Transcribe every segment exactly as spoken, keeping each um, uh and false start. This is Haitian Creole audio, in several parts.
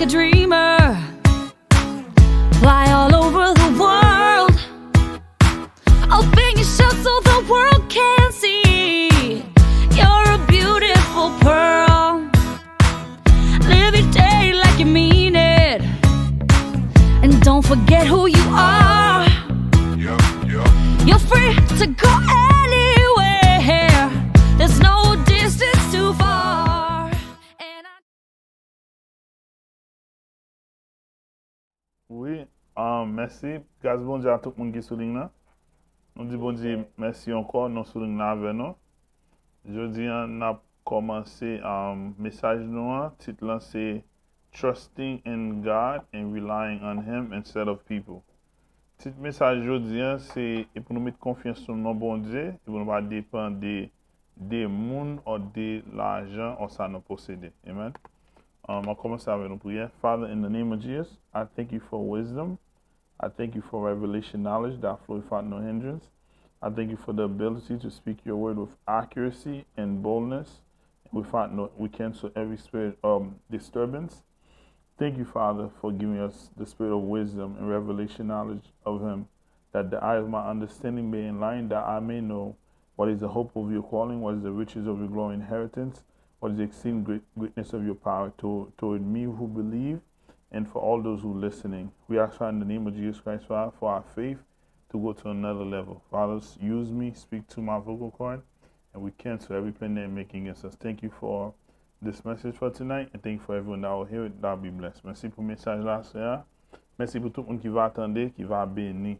A dreamer. Fly all over the world. Open your shirt so the world can see. You're a beautiful pearl. Live your day like you mean it. And don't forget who you are. You're free to go anywhere. There's no distance too far. And I Wi, um, mèsi. Gras Bondye a tout moun ki sou liy nan. Nou di Bondye mèsi ankò, nou sou liy nan avè nou. Jodi a, n ap kòmanse um, mesaj nou an. Tit lan se Trusting in God and Relying on Him Instead of People. Tit mesaj jodi a se e pou nou met konfyans nou nan Bondye, e pou nou pa depann de de moun, o de lajan, o sa nou posede. Amen. Um, mwen kòmanse avèk nou priyè. Father, in the name of Jesus, I thank you for wisdom. I thank you for revelation knowledge that flow without no hindrance. I thank you for the ability to speak your word with accuracy and boldness. Without no, we cancel every spirit of disturbance. Thank you, Father, for giving us the spirit of wisdom and revelation knowledge of Him, that the eye of my understanding may enlighten, that I may know what is the hope of your calling, what is the riches of your glory inheritance, what is the exceeding great, greatness of your power to, toward me who believe, and for all those who listening. We ask, Father, in the name of Jesus Christ, Father, for our faith to go to another level. Father, use me, speak to my vocal cord, and we cancel every plan they're making against us. Thank you for this message for tonight, and thank you for everyone that will hear it, that will be blessed. Mèsi pou mesaj la, Seyè. Mèsi pou tout moun ki va tande, ki va beni.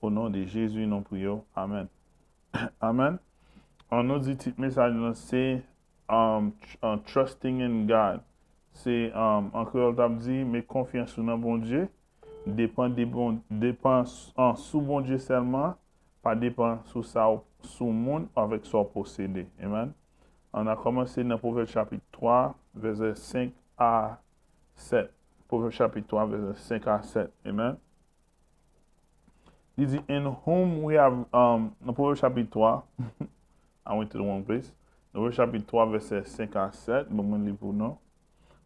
O non de Jezi, nou priye w. Amen. Amen. An nou di tit mesaj lan se um, tr- uh, Trusting in God. Se um, an kreyòl t ap di met konfyans ou nan Bondye. Depan de bon, depan s- an sou Bondye sèlman, pa depan sou sa w- sou moun avèk sa w posede. Amen. An a kòmanse nan Pwovèb chapit twa, vèsè senk a sèt. Pwovèb chapit twa, vèsè senk a sèt. Amen. Li di, in whom we have, um, nan Pwovèb chapit twa, I went to the wrong place. Nan Pwovèb chapit twa, vèsè senk a sèt, ban mwen li pou nou.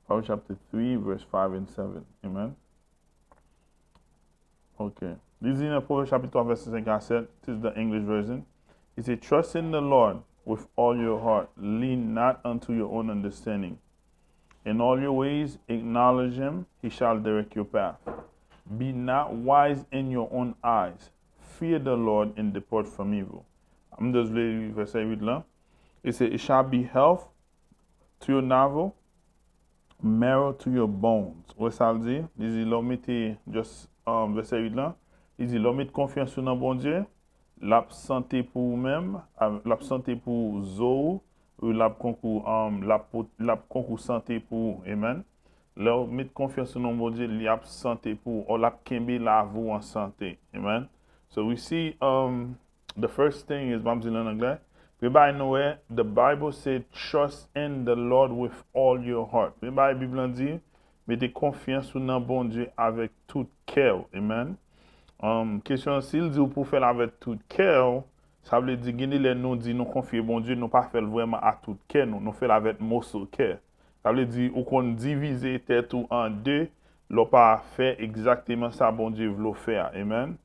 Proverbs chapter three, verse five and seven. Amen. Ok. Li di nan Pwovèb chapit twa, vèsè senk a sèt, this is the English version. Li se, trust in the Lord with all your heart, lean not unto your own understanding. In all your ways, acknowledge him, he shall direct your path. Be not wise in your own eyes. Fear the Lord and depart from evil. M just vle li vèsè uit lan. Li se, it shall be health to your navel, marrow to your bones. Ou wè sa l di? Li di, lè w mete, just, um, vèsè uit lan, li di, lè w met konfyans ou nan Bondye, l ap sante pou ou menm, l ap sante pou zo ou, l ap konkou, um, l ap, l ap konkou sante pou ou. Amen. Lè w met konfyans ou nan Bondye, li ap sante pou ou, l ap kenbe lavi w an sante. Amen. So we see, um, the first thing is, m ap di l an anglè. Premye bagay nou wè, the Bible said, trust in the Lord with all your heart. Premye bagay Bib lan di, mete konfyans ou nan Bondye avèk tout kè w. Amen. Um, kesyon an, si l di w pou w fè l avèk tout kè w, sa vle di gen de lè nou di nou konfye Bondye, nou pa fè l vrèman a tout kè nou, nou fè l avèk moso kè. Sa vle di ou konn divize tèt ou an de, lè w pa fè egzakteman sa Bondye vle w fè a. Amen.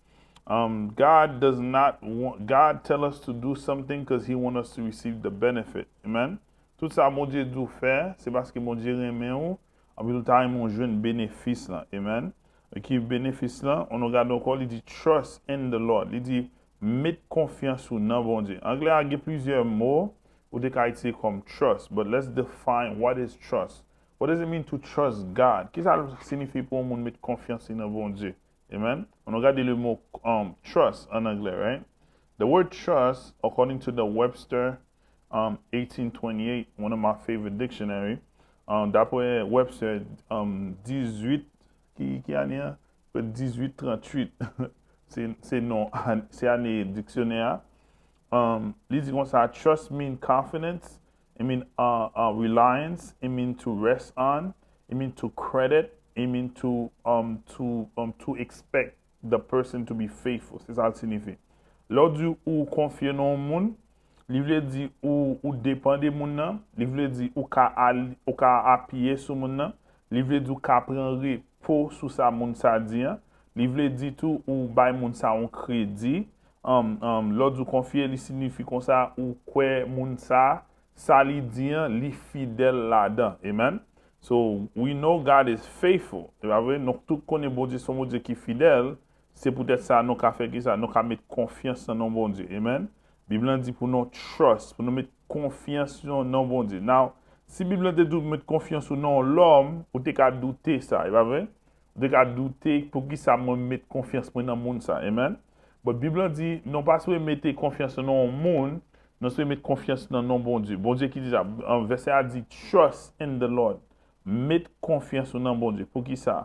Um, God does not want, God tell us to do something because he want us to receive the benefit. Amen. Tout sa Bondye di w fè, se paske Bondye renmen w, anpi l ta renmen w jwenn benefis lan. Amen. E ki benefis lan? Ann nou gade ankò, li di, trust in the Lord. Li di, met konfyans ou nan Bondye. Anglè a gen plizyè mo ou te ka itilize kòm trust, but let's define what is trust. What does it mean to trust God? Kisa l siyifi pou yon moun met konfyans li nan Bondye? Amen. Ann nou gade le mo, um, trust an anglè, right? The word trust, according to the Webster, um, eighteen twenty-eight, one of my favorite dictionary, um, daprè Webster, um, dizuit, ki, ki ane a? Pe dizuit tranntuit. Se, se non, se ane diksyonè a. Um, li di konsa, trust mean confidence, it mean, uh, uh, reliance, it mean to rest on, it mean to credit, it mean to, um, to, um, to expect the person to be faithful. Se sa l siyifi. Lè w di ou konfye nan yon moun, li vle di ou, ou depann de moun nan, li vle di ou ka al, ou ka apiye sou moun nan, Li vle di w ka pran repo sou sa moun sa di an. Li vle di tou ou bay moun sa yon kredi. Um, um, lè w di w konfye, li siyifi konsa ou kwè moun sa, sa li di an, li fidèl ladan. Amen. So, we know God is faithful. E pa vre? Nou tout konnen Bondye se yon Bondye ki fidèl. Se poutèt sa nou ka fè ki sa? Nou ka met konfyans nan non Bondye. Amen. Bib lan di pou nou trust, pou nou met konfyans nan non Bondye. Now, si Bib lan te di w met konfyans ou nan yon lòm, ou te ka doute sa, e pa vre? Ou te ka doute, poukisa mwen met konfyans mwen nan moun sa? Amen. But Bib lan di, nou pa swe mete konfyans nou nan yon moun, nou swe met konfyans nan non Bondye. Bondye ki di sa, an vèsè a di, trust in the Lord. Met konfyans ou nan Bondye. Poukisa?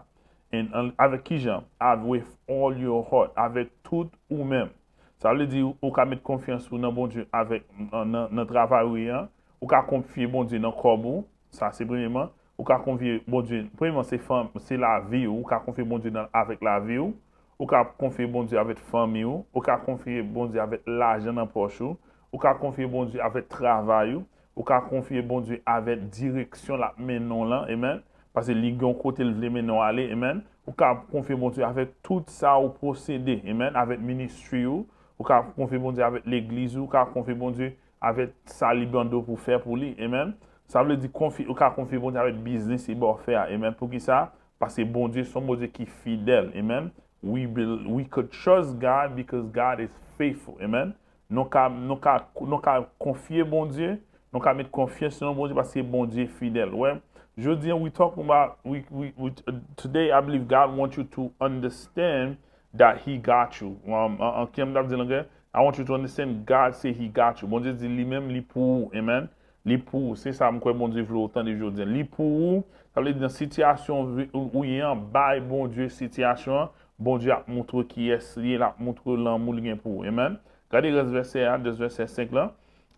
And, an, avèk ki jan? Av-, with all your heart. Avèk tout ou menm. Sa vle di, ou ka met konfyans ou nan Bondye avèk, nan, nan, nan travay ou ye an. Ou ka konfye Bondye nan kòb ou. Sa se premyeman. Ou ka konfye Bondye, premyeman, se fanm, se lavi ou. Ou ka konfye Bondye nan, avèk lavi ou. Ou ka konfye Bondye avèk fanmi ou. Ou ka konfye Bondye avèk lajan nan pòch ou. Ou ka konfye Bondye avèk travay ou. Ou ka konfye Bondye avèk direksyon l ap mennen w lan. Amen. Paske li gen yon kote l vle mennen w ale. Amen. Ou ka konfye Bondye avèk tout sa ou posede. Amen. Avèk ministri ou. Ou ka konfye Bondye avèk legliz ou. Ou ka konfye Bondye avèk sa li mande w pou fè pou li. Amen. Sa vle di konfye, ou ka konfye Bondye avèk biznis li ba w fè a. Amen. Poukisa? Paske Bondye se yon Bondye ki fidèl. Amen. We, bel- we could trust God because God is faithful. Amen. Nou ka, nou ka, nou ka konfye Bondye, nou ka met konfyans nan Bondye paske Bondye fidèl. Wè, jodi an, we talking about, we, we, we, today I believe God wants you to understand that he got you. Um, an, an, kijan m t ap di l anglè? I want you to understand God say he got you. Bondye di li menm li pou ou. Amen. Li pou ou. Se sa m kwè Bondye vle w tande jodi an. Li pou ou. Sa vle di nan sitiyasyon ou, ou ye an, bay Bondye sitiyasyon an. Bondye ap montre kiyès li ye, l ap montre lanmou li gen pou ou. Amen. Gade rès vèsè a, rès vèsè senk lan.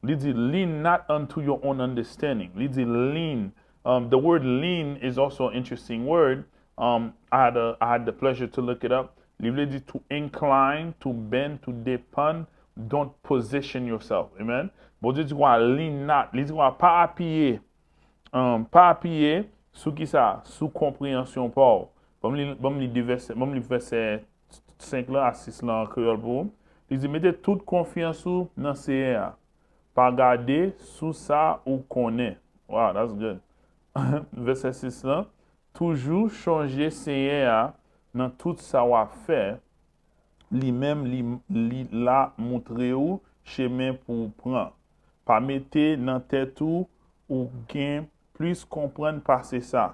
Li di, lean not unto your own understanding. Li di, lean. Um, the word lean is also an interesting word. Um, I had, a, I had the pleasure to look it up. Li vle di to incline, to bend, to depend, don't position yourself. Amen. Bondye di kwa, lean not. Li di kwa, pa apiye. Um, pa apiye sou ki sa? Sou konpreyansyon pa w. Ban m li, ban m li de vèsè, ban m li vèsè senk lan a sis lan an kreyòl pou ou. Li di, mete tout konfyans ou nan Seyè a. Pa gade sou sa ou konnen. Wow, that's good. Vèsè sis lan. Toujou chonje Seyè a nan tout sa w ap fè. Li menm, li, li la montre ou chemen pou w pran. Pa mete nan tèt ou ou gen plis konprann pase sa.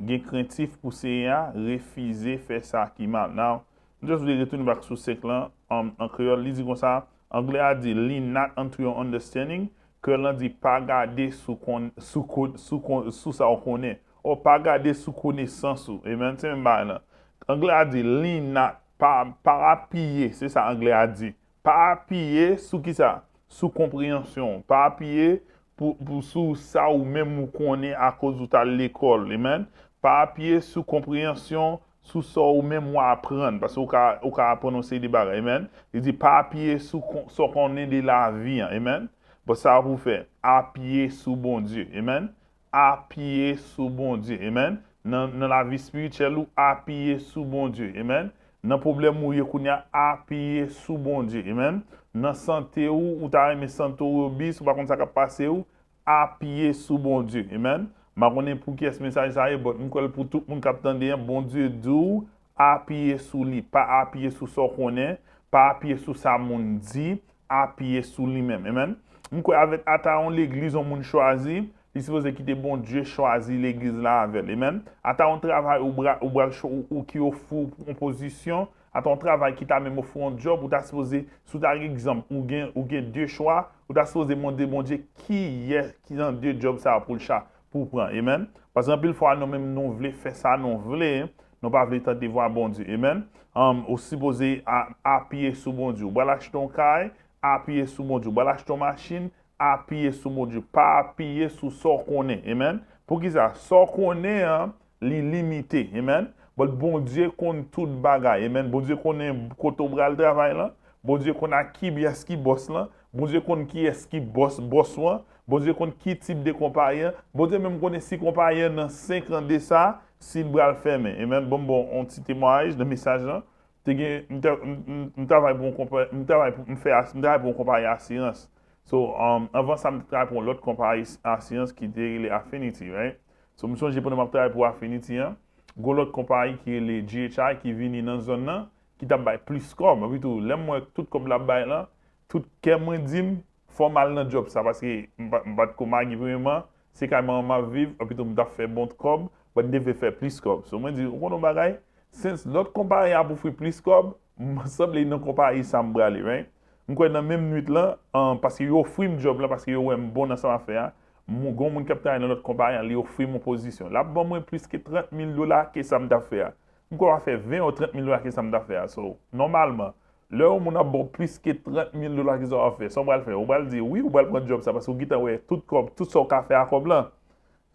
Gen krentif pou Seyè a, refize fè sa ki mal. Now, m just vle retounen back sou senk lan, an, an kreyòl, li di konsa, anglè a di, lean not unto your understanding, kreyòl lan di, pa gade sou kon, sou ko, sou kon, sou sa w konnen. Ou pa gade sou konesans ou. Amen. Se menm bagay lan. Anglè a di, lean not, pa, pa apiye, se sa anglè a di. Pa apiye sou ki sa? Sou konpreyansyon w. Pa apiye pou, pou sou sa ou menm ou konnen akoz ou t al lekòl. Amen. Pa apiye sou konpreyansyon, sou sa ou menm ou aprann. Paske ou ka, ou ka aprann yon seri de bagay. Amen. Li di, pa apiye sou kon, sa w konnen de lavi an. Amen. But sa pou w fè, apiye sou Bondye. Amen. Apiye sou Bondye. Amen. Nan, nan lavi espirityèl ou, apiye sou Bondye. Amen. Nan pwoblèm ou ye kounye a, apiye sou Bondye. Amen. Nan sante ou, ou ta renmen sante w obis, ou pa konn sa k ap pase ou, apiye sou Bondye. Amen. M pa konnen pou kiyès mesaj sa ye, but m kwè l pou tout moun k ap tande an. Bondye di w, apiye sou li. Pa apiye sou sa w konnen, pa apiye sou sa moun di, apiye sou li menm. Amen. M kwè avèk ata yon legliz yon moun chwazi, li sipoze kite Bondye chwazi legliz la avè l. Amen. Ata yon travay ou bra, ou bral cho, ou, ou ki ofri w yon pozisyon, ata yon travay ki ta menm ofri w yon djòb, ou ta sipoze, si w ta gen egzanp, ou gen, ou gen de chwa, ou ta sipoze mande Bondye kiyès ki nan de djòb sa a pou l cha, pou w pran. Amen. Paske anpil fwa nou menm nou vle fè sa nou vle, nou pa vle tande vwa Bondye. Amen. Um, ou sipoze a, apiye sou Bondye. Ou pral achte yon kay, apiye sou Bondye. Ou pral achte yon machin, apiye sou Bondye. Pa apiye sou sa w konnen. Amen. Poukisa? Sa w konnen an, li limite. Amen. But Bondye konn tout bagay. Amen. Bondye konnen kote w pral travay lan. Bondye konn ak kiyès ki bòs lan. Bondye konn kiyès ki bòs, bòs ou an. Bondye konn ki tip de konpayi an. Bondye menm konnen si konpayi an nan senk an de sa, si l pral fèmen. Amen. Bon, bon, yon ti temwayaj nan mesaj lan. Te gen, m, te- m, m, m travay pou yon konpa- m travay pou m fè as- m travay pou yon konpayi asirans. So, um, anvan sa, m te travay pou yon lòt konpayi asirans ki te rele Affinity, right? So, m sonje pandan m ap travay pou Affinity an, gon lòt konpayi ki rele G H I ki vini nan zòn nan, ki t ap bay plis kòb. Epi tou, lè m wè tout kòb l ap bay lan, tout kè mwen di m, fò m al nan djòb sa, paske m pa- m pa t ko magi premyèman, se kay manman m ap viv, epi tou m t ap fè bon kòb, but m te vle fè plis kòb. So, mwen di, ou konn yon bagay, since lòt konpayi ap ofri plis kòb, m sanble nan konpayi sa m prale, right? M kwè nan menm nwit lan, an, paske yo ofri m djòb lan, paske yo wè m bon nan sa m ap fè a. Moun, gon moun k ap travay nan lòt konpayi an, li ofri m yon pozisyon. L ap ban mwen plis ke trant mil dola ke sa m t ap fè a. M kwè w ap fè ven ou trant mil dola ke sa m t ap fè a. So, nòmalman, lè yon moun ap ba w plis ke trant mil dola ke sa w ap fè, sa w pral fè? Ou pral di wi, ou pral pran djòb sa, paske w gentan wè tout kòb, tout sa w ka fè a kòb lan.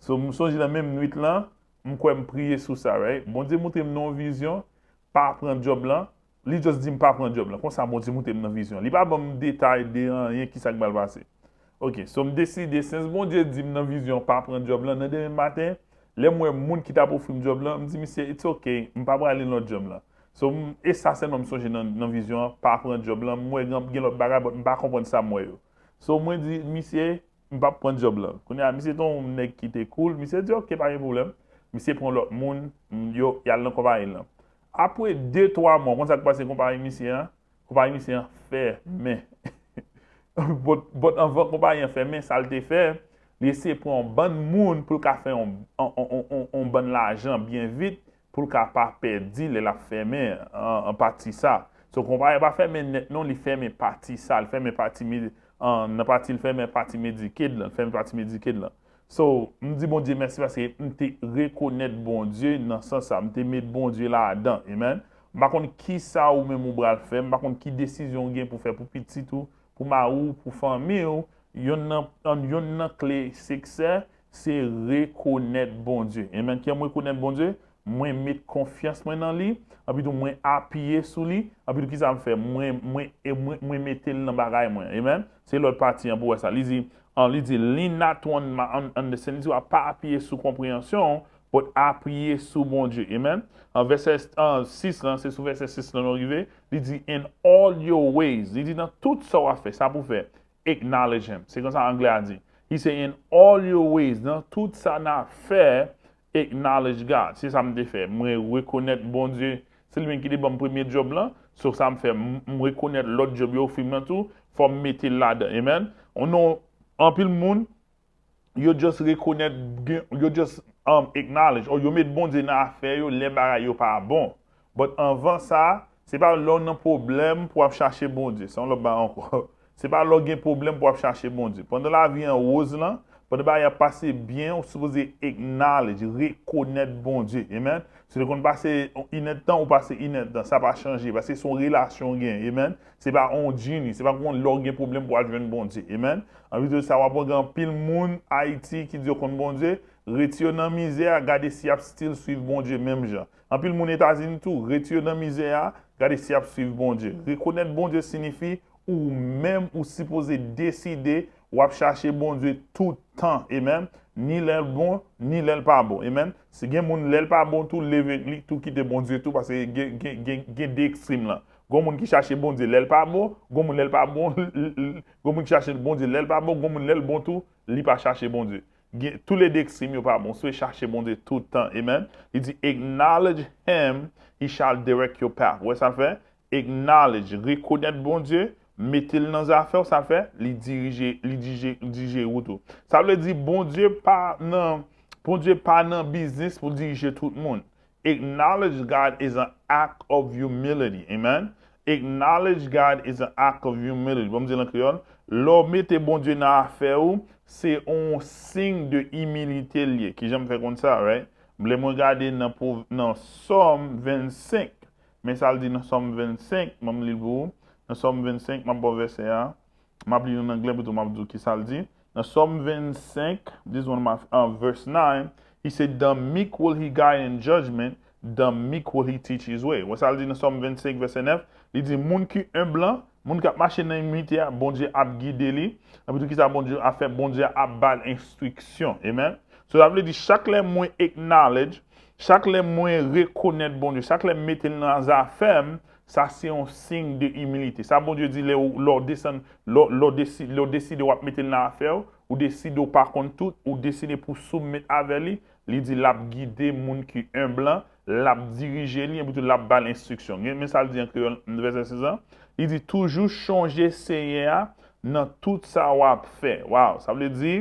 So, m sonje nan menm nwit lan, m kwè m priye sou sa, right? Bondye montre m nan yon vizyon, pa pran djòb lan. Li just di m pa pran djòb lan. Konsa Bondye montre m nan vizyon. Li pa ban m detay de anyen ki sa k pral pase. Ok, so m deside, since Bondye di m nan vizyon pa pran djòb lan, nan demen maten, lè m wè moun ki t ap ofri m djòb lan, m di misye, it's ok, m pa prale lòt djòb lan. So, m, e sa sèlman m sonje nan, nan vizyon an, pa pran djòb lan, m wè gen, gen lòt bagay, but m pa konprann sa m wè yo. So, mwen di misye, m p ap pran djòb lan. Kounye a, misye te yon nèg ki te cool, misye di, ok, pa gen pwoblèm. Misye pran lòt moun, m, yo, y al nan konpayi lan. Apre de, twa mwa, konn sa k pase konpayi misye an? Konpayi misye an fèmen. But, but anvan konpayi an fèmen, sa l te fè, li eseye pran yon bann moun pou l ka fè yon, yon, yon, yon, yon bann lajan byen vit, pou l ka pa pèdi lè l ap fèmen an, an pati sa. So, konpayi an pa fèmen nèt non, li fèmen pati sa, li fèmen pati, mi- an, nan pati, li fèmen pati Medicaid lan, li fèmen pati Medicaid lan. So, m di Bondye mèsi paske m te rekonèt Bondye nan sans sa, m te met Bondye ladan. Amen. M pa konn ki sa ou menm ou pral fè, m pa konn ki desizyon ou gen pou fè pou pitit ou, pou mari w, pou fanmi w. Yonn nan, an, yonn nan kle siksè, se rekonèt Bondye. Amen. Kè m rekonèt Bondye, mwen met konfyans mwen nan li, epi tou mwen apiye sou li, epi tou kisa m fè? Mwen, mwen, e mwen, mwen mete l nan bagay mwen. Amen. Se lòt pati an pou wè sa. Li di, an, li di, lean not on my un- understanding, li di, w ap pa apiye sou konpreyansyon, but apiye sou Bondye. Amen. An vèsè, an, sis lan, se sou vèsè sis lan nou rive. Li di, in all your ways. Li di, nan tout sa w ap fè, sa pou fè. Acknowledge him. Se konsa anglè a di. He say, in all your ways, nan tout sa n ap fè, acknowledge God. Se sa m te fè. Mwen rekonèt Bondye. Se li menm ki te ban m premye djòb lan. So sa m fè, m, m rekonèt lòt djòb yo ofri m nan tou. Fò m mete l ladan. Amen. Ou non, anpil moun, yo just rekonèt, gen- yo just, um, acknowledge, or yo met Bondye nan afè yo lè bagay yo pa bon. But anvan sa, se pa lè w nan pwoblèm pou w ap chache Bondye. Se yon lòt bagay ankò. Se pa lè w gen pwoblèm pou w ap chache Bondye. Pandan lavi an woz lan, pandan bagay ap pase byen, ou sipoze acknowledge, rekonèt Bondye. Amen. Si w te konn pase inèdtan, ou pase inèdtan. Sa pa chanje. Paske se yon relasyon w gen. Amen. Se pa yon journey. Se pa konn lè w gen pwoblèm pou w al jwenn Bondye. Amen. Anplis de sa, w ap wè gen anpil moun Ayiti ki di yo konn Bondye. Retire yo nan mizè a, gade si y ap still swiv Bondye menm jan. Anpil moun Etazini tou, retire yo nan mizè a, gade si y ap swiv Bondye. Rekonèt Bondye siyifi ou menm ou sipoze deside w ap chache Bondye tout tan. Amen. Ni lè l bon, ni lè l pa bon. Amen. Si gen moun lè l pa bon tou, leve li tou kite Bondye tou, paske gen, gen, gen, gen de ekstrèm lan. Gon moun ki chache Bondye lè l pa bon, gon moun lè l pa bon, gon moun ki chache Bondye lè l pa bon, gon moun lè l bon tou, li pa chache Bondye. Gen, toulede ekstrèm yo pa bon. Swe chache Bondye tout tan. Amen. Li di, acknowledge him, he shall direct your path. Ou wè sa l fè? Acknowledge, rekonèt Bondye, mete l nan zafè w, sa l fè? Li dirije, li dirije, dirije wout ou. Sa vle di Bondye pa nan, Bondye pa nan biznis pou dirije tout moun. Acknowledge God is an act of humility. Amen. Acknowledge God is an act of humility. Bon, m di l an kreyòl, lè w mete Bondye nan afè ou, se yon siy de imilite l ye. Kijan m fè konn sa, right? Lè mwen gade nan, nan Sòm vennsenk, men sa l di nan Sòm vennsenk, ban m li l pou ou. Nan Sòm vennsenk, m ap ba w vèsè a. M ap li l an anglè, pito m ap di w ki sa l di. Nan Sòm vennsenk, this is one of my, uh, verse nine, he said, the meek will he guide in judgment, the meek will he teach his way. Wè sa l di nan Sòm vennsenk, vèsè nèf, li di, moun ki enb lan, moun k ap mache nan imilite a, Bondye ap gide li. Epi tou, ki sa Bondye ap fè? Bondye ap ba l enstriksyon. Amen. So, sa vle di, chak lè mwen acknowledge, Chak lè mwen rekonèt Bondye, chak lè m mete l nan zafè m, sa se yon siy de imilite. Sa Bondye di lè w, lè w desann, lè, w- lè w desi- lè w deside w ap mete l nan afè w, ou deside w pa konn tout, ou deside pou soumèt avè li, li di l ap gide moun ki enb lan, l ap dirije li, epi tou l ap ba l enstriksyon. Men sa l di an kreyòl, vèsè sèz lan. Li di, toujou chonje Seyè a nan tout sa w ap fè. Waw, sa vle di,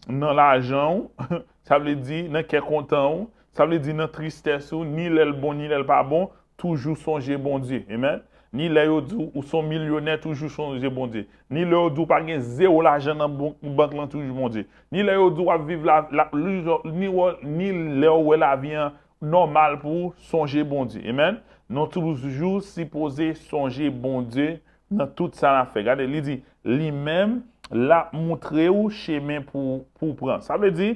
nan lajan w, sa vle di nan kè kontan w, sa vle di nan tristès ou, ni lè l bon, ni lè l pa bon, toujou sonje Bondye. Amen. Ni lè yo di w ou se yon milyonè, toujou sonje Bondye. Ni lè yo di w pa gen zewo lajan nan bon- bank lan, toujou Bondye. Ni lè yo di w ap viv la, la, ni, ni lè w wè lavi an nòmal pou w sonje Bondye. Amen. Nou toujou sipoze sonje Bondye nan tout sa n ap fè. Gade, li di, li menm, l ap moutre w chemen pou, pou w pran. Sa vle di,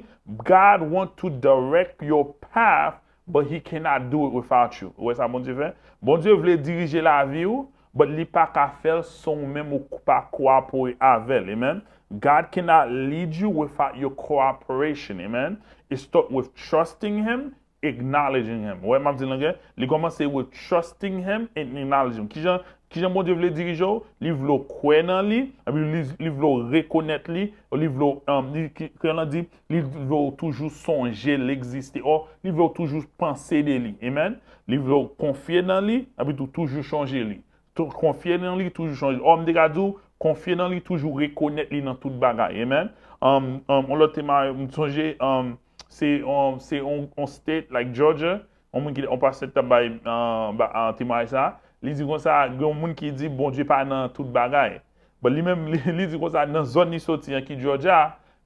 God want to direct your path, but he cannot do it without you. Ou wè sa Bondye fè? Bondye vle dirije lavi w, but li pa ka fè l san ou menm ou pa kowapore avè l. Amen. God cannot lead you without your cooperation. Amen. It start with trusting him, acknowledging him. Ou wè, m ap di l anglè, li kòmanse with trusting him and acknowledging him. Kijan, kijan Bondye vle dirije w? Li vle w kwè nan li, epi li, li vle w rekonèt li, li vle w, um, li, ki, ki lan di, li vle w toujou sonje l egziste, o li vle w toujou panse de li. Amen. Li vle w konfye nan li, epi tou toujou sonje li. Tou, konfye nan li, toujou sonje. O m te ka di w, konfye nan li, toujou rekonèt li nan tout bagay. Amen. Um, um, yon lòt temay, m sonje, um, se, um, se on, on state, like Georgia, yon moun ki, yon pastè t ap bay, uh, ba- uh, temay sa, li di konsa, gen yon moun ki di Bondye pa nan tout bagay. But li menm, li, li di konsa, nan zòn li soti an ki Georgia,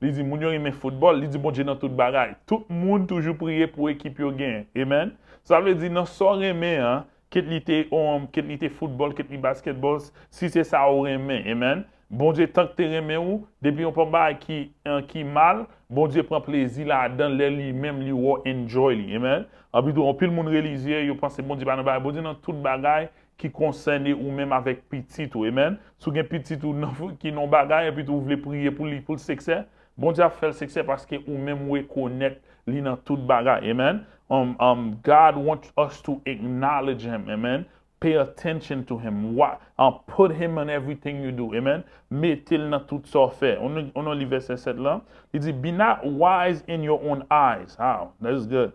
li di moun yo renmen foutbòl, li di Bondye nan tout bagay. Tout moun toujou priye pou ekip yo genyen. Amen. Sa vle di nan sa w renmen an, ket li te, um, ket li te foutbòl, ket li basketball, si se sa ou renmen. Amen. Bondye tank te renmen ou, depi yon pa bagay ki, uh, ki mal, Bondye pran plezi ladan lè li menm li wè w enjoy li. Amen. Anpi tou, anpil moun relijye, yo panse Bondye pa nan bagay. Bondye nan tout bagay ki konsène ou menm avèk pitit ou. Amen. Si w gen pitit ou nan, ki nan bagay, epi tou ou vle priye pou li, pou l siksè, Bondye ap fè l siksè paske ou menm ou rekonèt li nan tout bagay. Amen. Um, um, God wants us to acknowledge him. Amen. Pay attention to him. What, um, put him in everything you do. Amen. Mete l nan tout sa w fè. On, on li vèsè sèt lan. Li di, be not wise in your own eyes. How? That is good.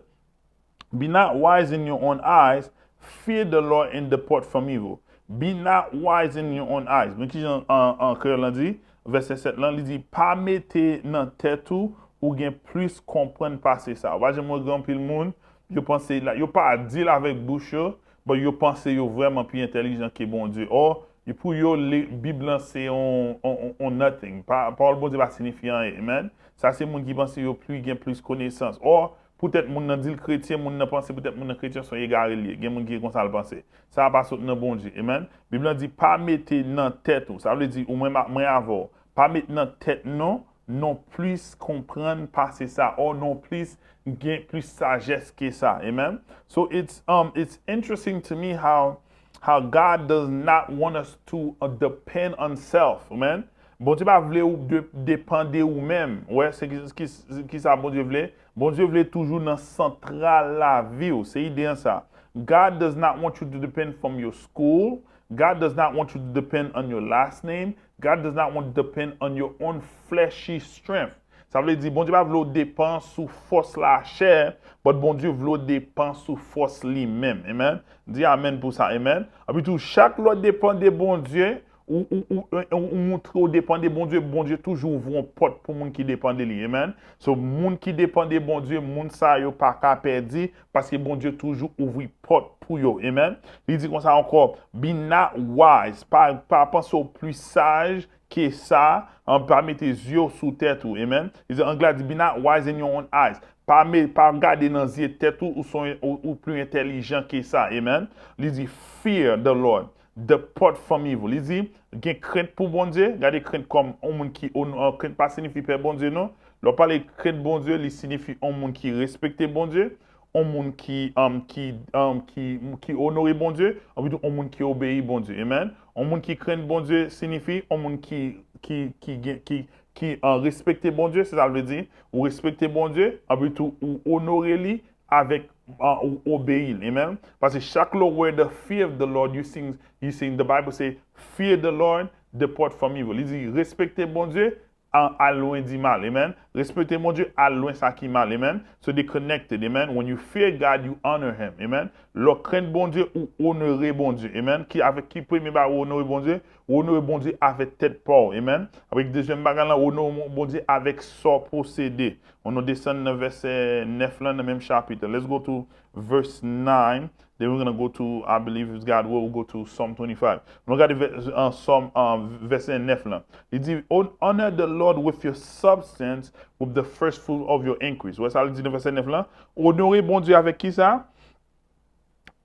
Be not wise in your own eyes. Fear the Lord and depart from evil. Be not wise in your own eyes. Men kijan an, an kreyòl lan di, vèsè sèt lan, li di, pa mete nan tèt ou, ou gen plis konprann pase sa. Ou pa janm wè gen anpil moun, yo panse, la, yo pa di l avèk bouch yo, but yo panse yo vrèman pi entèlijan ke Bondye. Or, pou yo, le- Bib lan se on, on, on, on nothing. Pa- Pawòl Bondye pa siyifi anyen. Amen. Sa se moun ki panse yo pli gen plis konesans. Or, poutèt moun nan di l kretyen, moun nan panse poutèt moun nan kretyen se yon egare li ye. Gen moun ki konsa l panse. Sa a pa sot nan Bondye. Amen. Bib lan di, pa mete nan tèt ou. Sa vle di, ou mwen, mwen avè w. Pa met nan tèt nou, non plis konprann pase sa. Or, non plis gen plis sajès ke sa. Amen. So it's, um, it's interesting to me how, how God does not want us to, uh, depend on self. Amen. Bondye pa vle ou de- depann de ou menm. Wè, se ki, ki, ki sa Bondye vle? Bondye vle toujou nan santral lavi w. Se ide an sa. God does not want you to depend from your school. God does not want you to depend on your last name. God does not want to depend on your own fleshy strength. Sa vle di, Bondye pa vle w depann sou fòs lachè, but Bondye vle w depann sou fòs li menm. Amen. Di amen pou sa. Amen. Epi tou, chak lè w depann de Bondye, ou, ou, ou, ou, ou montre w depann de Bondye, Bondye toujou ouvri yon pòt pou moun ki depann de li. Amen. So, moun ki depann de Bondye, moun sa yo pa ka pèdi, paske Bondye toujou ouvri pòt pou yo. Amen. Li di konsa ankò, be not wise, pa, pa panse w pli saj ke sa, an, pa mete zye w sou tèt ou. Amen. Li di, anglè di, be not wise in your own eyes. Pa, me, pa gade nan zye tèt ou, ou, son, ou, ou pli entèlijan ke sa. Amen. Li di, fear the Lord, depart from evil. Li di, gen krent pou Bondye. Gade krent kòm yon moun ki, on- krent pa siyifi pè Bondye, non. Lè w pale krent Bondye, li siyifi yon moun ki respekte Bondye, yon moun ki, um, ki, um, ki, ki onore Bondye, epi tou yon moun ki obeyi Bondye. Amen. Yon moun ki krent Bondye siyifi yon moun ki, ki, ki, gen- ki, ki, uh, respekte Bondye, se sa l vle di. Ou respekte Bondye, epi tou ou onore li, avèk uh, ou obeyi l. Amen. Paske chak lè w wè the fear of the Lord, you sing, you sing, the Bible say, fear the Lord, depart from evil. Li di, respekte Bondye, al lwen di mal. Amen. Respekte Bondye, al lwen sa ki mal. Amen. So they connected. Amen. When you fear God, you honor him. Amen. Lè w krent Bondye, ou onore Bondye. Amen. Ki avèk ki premye bagay ou onore Bondye? Ou onore Bondye avèk tèt pa w. Amen. Avèk dezyèm bagay la, ou onore Bondye avèk sa w posede. Ann nou desann nan vèsè nèf lan nan menm chapit la. Let's go to verse nine. Then we're gonna go to, I believe it's God will, we'll go to Psalm twenty-five. Nou gade vè- uh, Psalm uh, vèsè nèf lan. Li di, "Hon- Honor the Lord with your substance, with the first fruit of your increase." Wè sa li di nan vèsè nèf lan? Onore Bondye avèk ki sa?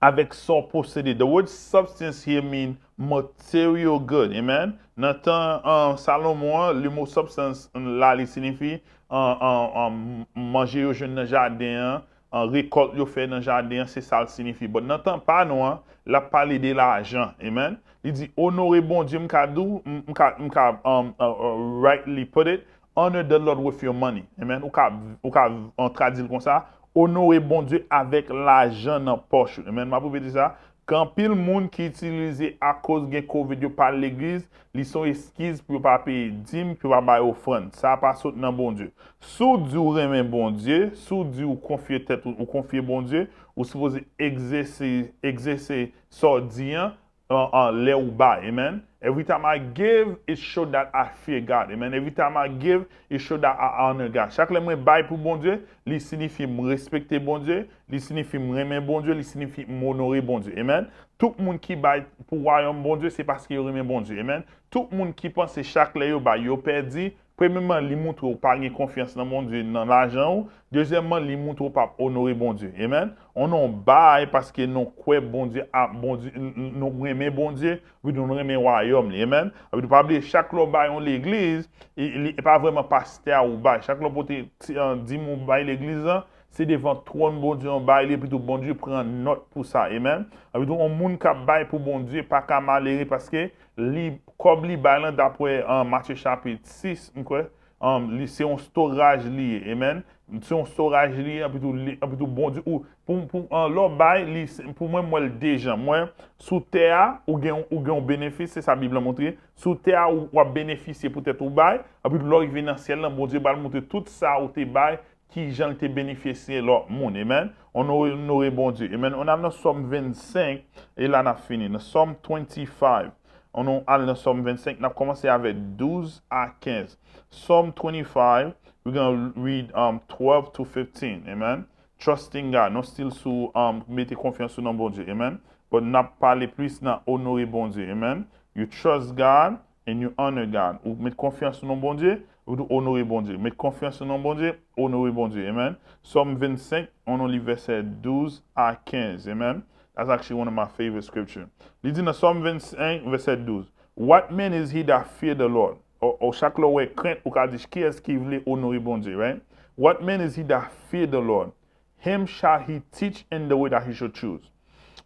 Avèk sa w posede. The word substance here mean material good. Amen. Nan tan uh, Salomon an, le mo substance la li siyifi uh, uh, uh, manje yo jwenn nan jaden an, uh, rekòt yo fè nan jaden an, se sa l siyifi. But nan tan pa nou an, l ap pale de lajan. Amen. Li di, onore Bondye, m ka di w, m m ka, m ka um, uh, uh, rightly put it, honor the Lord with your money. Amen. Ou ka, ou ka uh, tradui l konsa, onore Bondye avèk lajan nan pòch ou. Amen. M ap repete sa. Gen anpil moun ki itilize akoz gen covid yo pa al legliz, li se yon eskiz pou yo pa peye dim, pou yo pa bay ofrann. Sa pa sot nan Bondye. Si w di w renmen Bondye, si w di w konfye tèt ou, ou konfye Bondye, ou sipoze egzèse, egzèse sa w di an, an, an lè ou bay. Amen. Every time I give, it show that I fear God. Amen. Every time I give, it show that I honor God. Chak lè mwen bay pou Bondye, li siyifi m respekte Bondye, li siyifi m renmen Bondye, li siyifi m onore Bondye. Amen. Tout moun ki bay pou wayòm Bondye, se paske yo renmen Bondye. Amen. Tout moun ki panse chak lè yo bay, yo pèdi, premyèman, li montre w pa gen konfyans nan Bondye, nan lajan ou. Dezyèmman, li montre w p ap onore Bondye. Amen. Ou non bay paske nou kwè Bondye ap Bondye, n- n- nou renmen Bondye, epi nou renmen wayòm li. Amen. Epi nou pa bliye chak lè w bay yon legliz, e, li- e pa vrèman pastè a ou bay. Chak lè w pote ti- an, dim ou bay legliz lan, se devan twòn Bondye an bay li, epi tou Bondye pran nòt pou sa. Amen. Epi tou yon moun k ap bay pou Bondye pa ka malere paske li kòb li bay lan dapre an Matye chapit sis, m kwè, um, li se yon storaj li ye. Amen. Se yon storaj li ye, anpi tou, li- anpi tou Bondye, ou, pou, pou, an, lè w bay, li, se- pou mwen, m wè l de jan. Mwen, sou tè a, ou gen, ou gen yon benefis, se sa Bib la montre. Sou tè a, ou, w ap benefisye poutèt ou bay, anpi tou, lè w rive nan syèl lan, Bondye pral montre tout sa ou te bay, ki jan l te benefisye lòt moun. Amen. Onore, onore Bondye. Amen. On ap nan Sòm vennsenk, e la n ap fini. Nan Sòm twenty-five. On nou al nan Sòm vennsenk, n ap kòmanse avèk douz a kenz. Psalm twenty-five, we're gonna read um, twelve to fifteen. Amen. Trusting God. Nou still sou um, mete konfyans ou nan Bondye. Amen. But n ap pale plis nan onore Bondye. Amen. You trust God and you honor God. Ou met konfyans ou nan Bondye, ou tou onore Bondye. Met konfyans ou nan Bondye, onore Bondye. Amen. Sòm vennsenk, on nou li vèsè douz a kenz. Amen. That's actually one of my favorite scripture. Li di nan Sòm vennsenk, vèsè douz, "What man is he that fear the Lord?" Ou, ou chak lè w wè krent, ou ka di, "Kiyès ki vle onore Bondye?" Right? "What man is he that fear the Lord? Him shall he teach in the way that he should choose."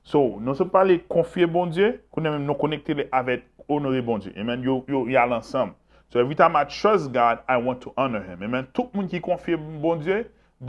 So, nou sot pale konfye Bondye, kounye menm nou konekte li avèk onore Bondye. Amen. Yo, yo, y al ansanm. So, every time I trust God, I want to honor him. Amen. Tout moun ki konfye Bondye,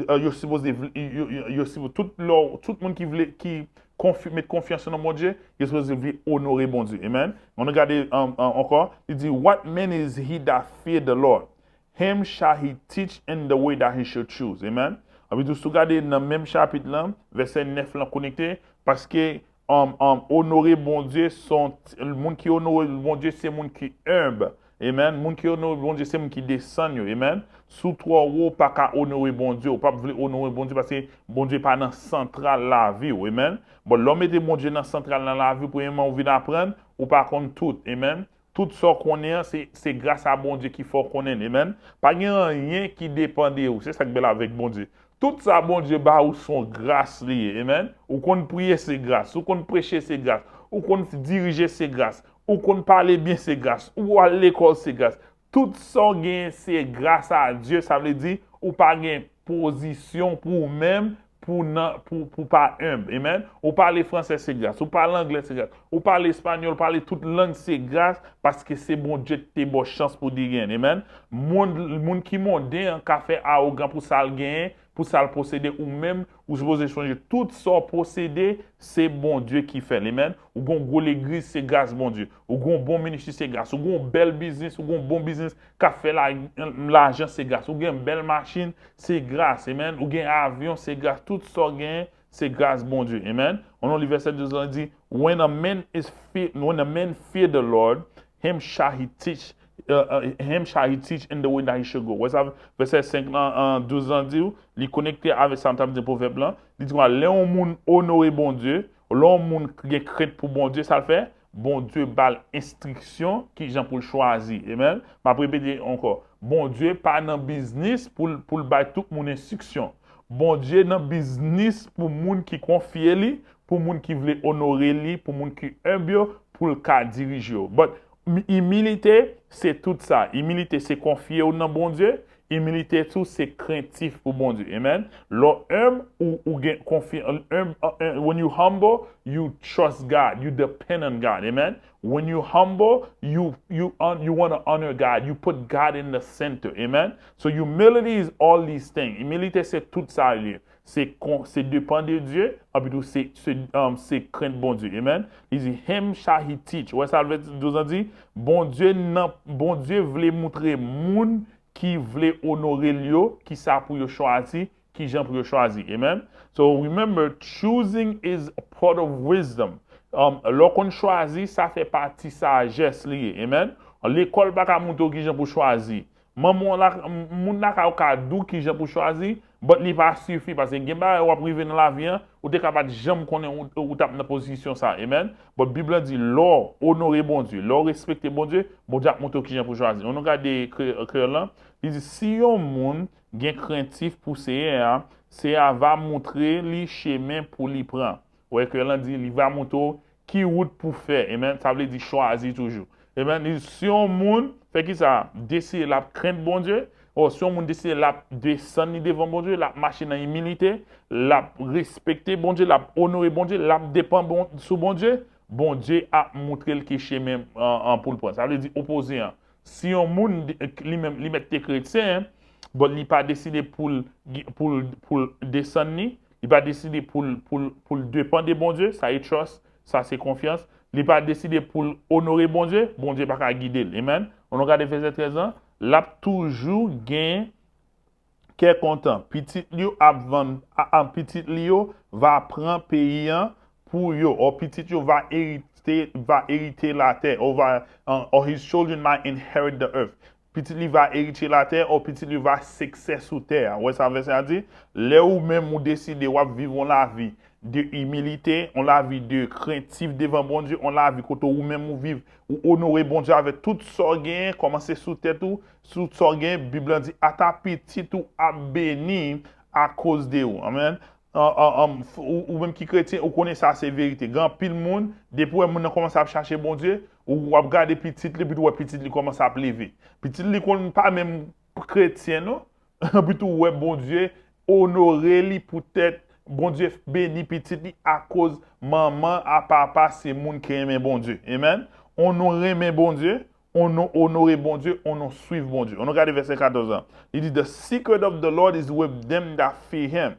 uh, yo sipoze vle- yo, yo, yo sipoze tout lò, tout moun ki vle ki konfi, met konfyans nan Bondye, yo sipoze vle onore Bondye. Amen. Ann gade um, um, ankò, li di, "What man is he that fear the Lord? Him shall he teach in the way that he should choose." Amen. Anpi tou, si w gade nan menm chapit lan, vèsè nèf lan konekte, paske um, um, onore Bondye, son, moun ki onore Bondye, se moun ki enb. Amen. Moun ki onore Bondye, se moun ki desann yo. Amen. Si w twò wo, w pa ka onore Bondye. Ou p ap vle onore Bondye paske Bondye pa nan santral lavi w. Amen. Bon, lè w mete Bondye nan santral nan lavi w, premyèman, ou vin aprann, ou pa konn tout. Amen. Tout sa w konnen an, se, se gras a Bondye ki fè w konnen l. Amen. Pa gen anyen ki depann de ou. Se sa k bèl avèk Bondye. Tout sa Bondye ba ou se yon gras li ye. Amen. Ou konn priye se gras. Ou konn preche se gras. Ou konn dirije se gras. Ou konn pale byen se gras. Ou al lekòl se gras. Tout sa w genyen se gras a Dye. Sa vle di, ou pa gen pozisyon pou ou menm, pou nan, pou, pou pa enb. Amen. Ou pale fransè se gras. Ou pale anglè se gras. Ou pale espanyòl, pale tout lang se gras, paske se Bondye ki te ba w chans pou di gen. Amen. Moun, moun ki monden an ka fè awogan pou sa l genyen, pou sa l posede, ou menm, ou sipoze sonje tout sa w posede, se Bondye ki fè l. Amen. Ou gen yon gwo legliz, se gras Bondye. Ou gen yon bon ministri, se gras. Ou gen yon bèl biznis, ou gen yon bon biznis k ap fè la, lajan, se gras. Ou gen bèl machin, se gras. Amen. Ou gen avyon, se gras. Tout sa w genyen, se gras Bondye. Amen. Ou nan li vèsè douz lan di, when a man is fear, when a man fear the Lord, him shall he teach, uh, uh, him shall he teach in the way that he should go. Wè sa, vèsè senk lan, uh, douz lan di w, li konekte avèk sa m t ap di pwovèb lan. Li di konsa, lè yon moun onore Bondye, lè yon moun gen krent pou Bondye, sa l fè? Bondye ba l enstriksyon ki jan pou l chwazi. Amen. M ap repete ankò. Bondye pa nan biznis pou l, pou l bay tout moun enstriksyon. Bondye nan biznis pou moun ki konfye li, pou moun ki vle onore li, pou moun ki enb yo, pou l ka dirije yo. But mi- imilite, se tout sa. Imilite, se konfye w nan Bondye. Imilite tou, se krentif pou Bondye. Amen. Lè w enb, ou, ou gen konfyans. Enb, uh, uh, when you humble, you trust God. You depend on God. Amen. When you humble, you you un, you want to honor God. You put God in the center. Amen. So humility is all these things. Imilite se tout sa li ye. Se kon, se depan de Dye, epi tou se se um, se krent Bondye. Amen. Li di, him shall he teach. Wè sa vle di, di, Bondye nan Bondye vle moutre moun ki vle onore l yo, ki sa pou yo chwazi, ki jan pou yo chwazi. Amen. So remember, choosing is a part of wisdom. Um, lè w konn chwazi, sa fè pati sajès li ye. Amen. Lekòl pa ka moutre w ki jan pou chwazi. Manman w la, moun lakay ou ka di w ki jan pou chwazi, but li pa sifi, paske gen bagay w ap rive nan lavi an, ou te ka pa t janm konnen ou, ou t ap nan pozisyon sa. Amen. But Bib lan di, lè w onore Bondye, lè w respekte Bondye, Bondye ap moutre w ki jan pou chwazi. Ann nou gade kre- kreyòl lan. Li di, si yon moun gen krentif pou Seyè a, Seyè a va moutre li chemen pou li pran. Ou wè ke l di, li va moutre w ki wout pou fè. Amen. Sa vle di chwazi toujou. Amen. Li di, si yon moun fè ki sa? Deside l ap krent Bondye. O, si yon moun deside l ap desann li devan Bondye, l ap mache nan imilite, l ap respekte Bondye, l ap onore Bondye, l ap depan bon, sou Bondye, Bondye ap moutre l ki chemen an, an pou l pran. Sa vle di opoze an. Si yon moun, li menm, li mèt te kretyen, but li pa deside pou l, pou l, pou l desann li, li pa deside pou l, pou l, pou l depan de Bondye, sa e trust, sa se konfyans. Li pa deside pou l onore Bondye, Bondye pa ka gide l. Amen. Ann nou gade vèsè trèz lan, l ap toujou gen kè kontan. Pitit li yo ap vann, a, a, pitit li yo va pran peyi an pou yo. Or pitit yo va erite, va erite latè. Or va, uh, or his children might inherit the earth. Pitit li va eritye latè, or pitit li va sikse sou tè a. Ou wè sa vèsè a di? Lè ou menm ou deside w ap viv yon lavi de imilite, yon lavi de krentif devan Bondye, yon lavi kote ou menm ou viv, ou onore Bondye avèk tout sa w genyen, kòmanse sou tèt ou, sou sa w genyen. Bib lan di, ata pitit ou ap beni akoz de ou. Amen. An, an, an, f- ou, ou menm ki kretyen, ou konnen sa se verite. Gen anpil moun, depi w wè moun nan kòmanse ap chache Bondye, ou w ap gade pitit li, epi tou w wè pitit li kòmanse ap leve. Pitit li konn pa menm kretyen, non. Epi tou w wè Bondye onore li poutèt Bondye beni pitit li akoz manman a papa se moun ki renmen Bondye. Amen. On nou renmen Bondye, on nou onore Bondye, on nou swiv Bondye. On nou gade vèsè katòz lan. Li di, the secret of the Lord is with them that fear him,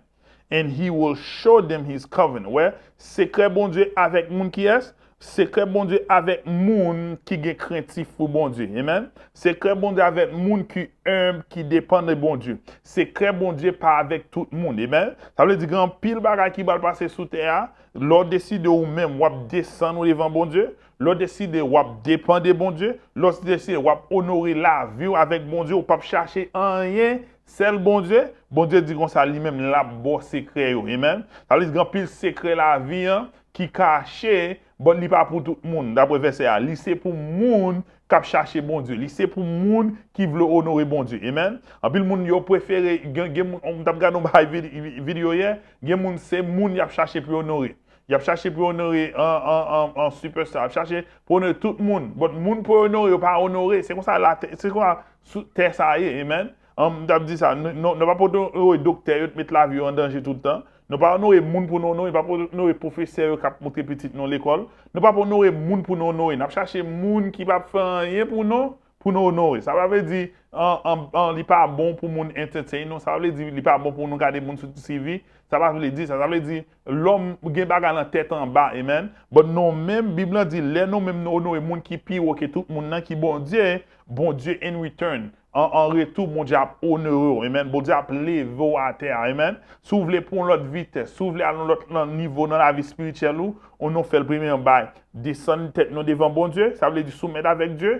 and he will show them his covenant. Wè, sekrè Bondye avèk moun kiyès? Sekrè Bondye avèk moun ki gen krentif pou Bondye. Amen. Sekrè Bondye avèk moun ki enb, ki depann de Bondye. Sekrè Bondye pa avèk tout moun. Amen. Sa vle di gen anpil bagay ki pral pase sou tè a. Lè w deside ou menm w ap desann ou devan Bondye, lè w deside w ap depann de Bondye, lè w deside w ap onore lavi w avèk Bondye, ou p ap chache anyen, sèl Bondye, Bondye di konsa li menm l ap ba w sekrè yo. Amen. Sa vle di gen anpil sekrè lavi an ki kache, but li pa pou tout moun, daprè vèsè a. Li se pou moun k ap chache Bondye. Li se pou moun ki vle onore Bondye. Amen. Anpil moun yo prefere, gen, gen moun, m t ap gade yon bagay vid- videyo yè, gen moun se moun y ap chache pou yo onore. Y ap chache pou yo onore an, an, an, an superstar. Y ap chache pou onore tout moun. But moun pou yo onore, yo pa onore. Se konsa latè, se konsa sou tè sa ye. Amen. An, m t ap di sa, nou, nou, nou pa pou onore doktè yo t met lavi yo an danje tout tan. Nou pa onore moun pou nou onore, pa pou onore pwofesè yo k ap montre pitit nou lekòl. Nou pa pou onore moun pou nou onore. N ap chache moun ki p ap fè anyen pou nou, pou nou onore. Sa pa vle di an, an, an, li pa bon pou moun entertain nou. Sa pa vle di li pa bon pou nou gade moun sou T V. Sa pa vle di sa. Sa vle di lòm gen bagay nan tèt anba. Amen. But nou menm, Bib lan di, lè nou menm nou onore moun ki pi wo ke tout moun nan, ki Bondye, Bondye in return, an, an retou, Bondye ap onore w. Amen. Bondye ap leve w atè a. Amen. Si w vle pran yon lòt vitès, si w vle al yon lòt nan nivo nan lavi espirityèl ou, ou nou fè l premye bay. Desann tèt nou devan Bondye, sa vle di soumèt avèk Dye,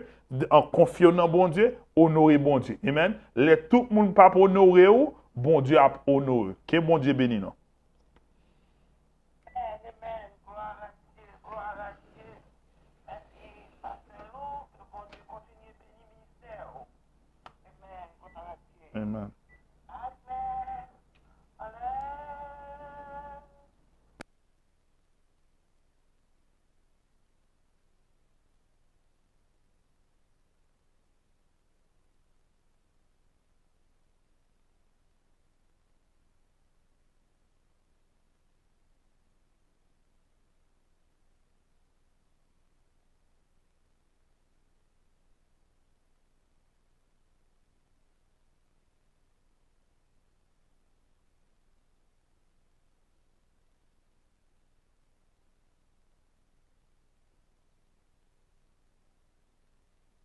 an konfye w nan Bondye, onore Bondye. Amen. Lè tout moun p ap onore w, Bondye ap onore w. Ke Bondye beni nou.